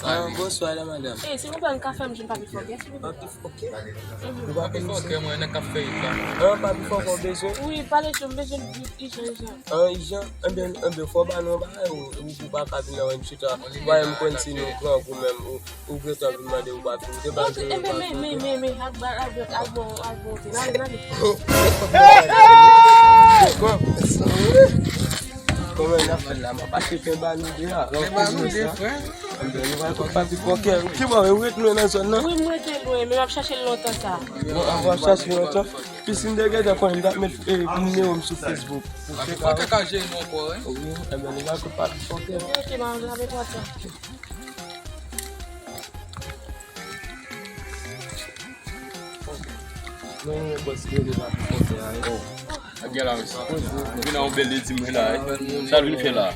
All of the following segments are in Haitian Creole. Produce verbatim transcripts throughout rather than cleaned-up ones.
Ah, bonswa la madanm. Eh, silvouplè, nou ka fè m jwenn Papi Fòkè, silvouplè? Papi Fòkè? Ou pa konn misye? Fòkè, mwen, nèg k ap fè it la. Ah, Papi Fòkè, ou bezwen? Wi, pale tou, m bezwen l ijan, ijan. Ah, ijan? Enben, enben, fò w ba nou yon bagay, ou, ou, ou pa ka vin nan yon chita. Mwen, m konn si nou grangou menm, ou, ou gentan vin mande ou pa vin. Ou te pa jwenn yon bagay. Men, men, men, men, ak ba, ak, ak bon, ak bon, ok. N ale, n ale. Kòman n ap fè la? M ap achte pen ba nou de a. Pen ba nou de, frè. Enben, nou pral konn Papi Fòkè. Ki bò, ou ret lwen nan zòn nan? Wi, m rete lwen, men m ap chache l lontan sa. Bon, a, w ap chache lontan. Pi si m te gentan konnen, m t ap met, eh, nimewo m sou Facebook. Papi Fòkè ka jere nou ankò, wi. Wi, enben, nou pral konn Papi Fòkè. Ok, m ap, m ap met WhatsApp. Mwen, mwen, bòs, ki rele Papi Fòkè a, wi. Oh, ak gè la, mesi. Vin a yon bèl ledi, mwen la, wi. Sa l vin fè la?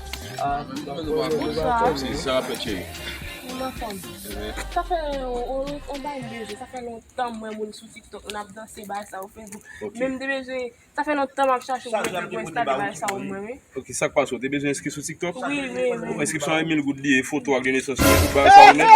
Ah, se sa, pè cheri. Mwen anfòm. Sa fè, on, on, on bagay m bezwen. Sa fè lontan m wè moun sou TikTok, n ap danse, bagay sa, ou Facebook. Ok. Men m te bezwen, sa fè lontan m ap chache w pou mwen, pou enstale bagay sa ou mwen, wi. Ok, sa k pase? Ou te bezwen enskri sou TikTok? Wi, wi, wi. Bon, enskripsyon a mil goud li ye, foto ak de nesans ou, tout bagay sa ou nèt.